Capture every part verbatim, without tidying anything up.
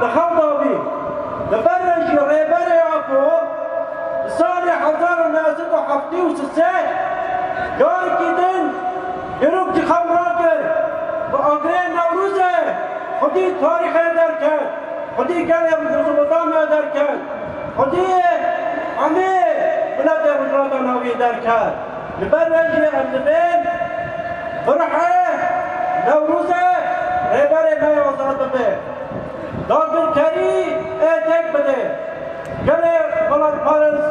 Di xew de bî. Li ber vê jî Rêberê Apo di salê hezar û neh sed û heftê û sê carekî din dîrok ji xew rakir. Bi agirê Newrozê xwedî tarîxê derket, xwedî gelê Mezopotamya derket, xwedî hemî miletê Rojhilata Navîn derket. Li ber vê jî em divên bi ruhê Newrozê Rêberê me azad bibe. Dagirkerî ê têk bide. Gelê welatparêz,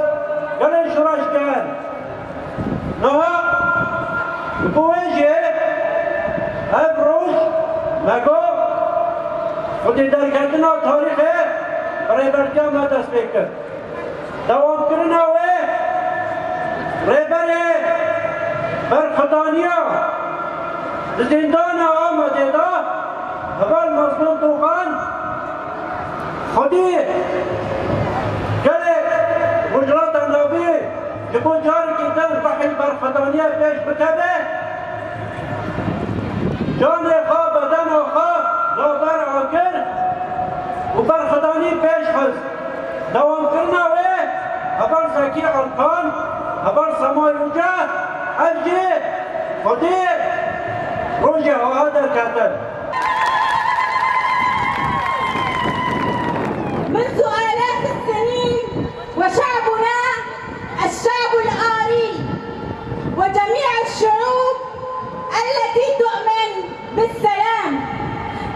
gelê şoreşger. Niha ji bo wê jî ev roj me got, xwedî derketina tarîxê bi rêbertiya me dest pê kir. Dewamkirina wê, Rêberê berxwedaniya di zîndana Amedê de heval Mezlûm Dogan xwedî gelê Rojhilata Navîn ji bo carekî din ruhê berxwedaniya pêş bikeve. Canê xwe, bedena xwe da ber agir û berxwedanî pêş xist. Dewamkirina wê heval Zekî Erkan, heval Semayê Uca, ev jî xwedî rojê wiha derketin. منذ آلاف السنين وشعبنا الشعب الآري وجميع الشعوب التي تؤمن بالسلام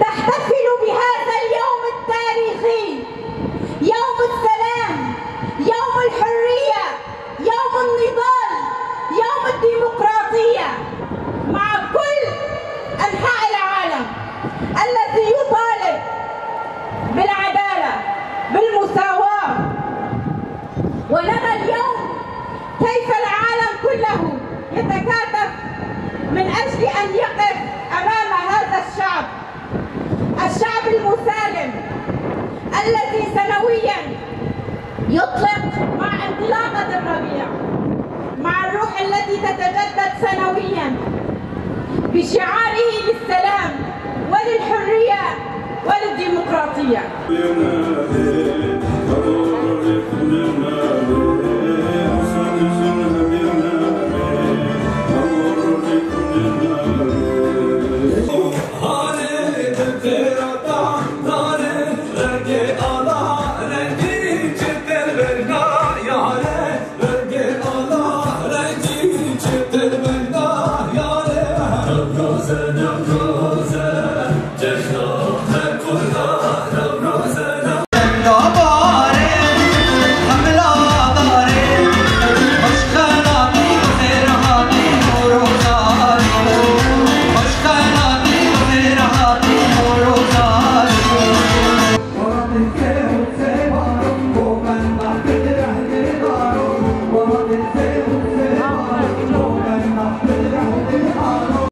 تحتفل بهذا اليوم التاريخي، يوم السلام، يوم الحرية، يوم النضال، يوم الديمقراطية، مع كل أنحاء العالم الذي يطالب بالعدالة، بالمساواة. ونرى اليوم كيف العالم كله يتكاتف من أجل أن يقف أمام هذا الشعب، الشعب المسالم الذي سنويا يطلق مع انطلاقة الربيع، مع الروح التي تتجدد سنويا بشعاره للسلام وللحرية وللديمقراطية.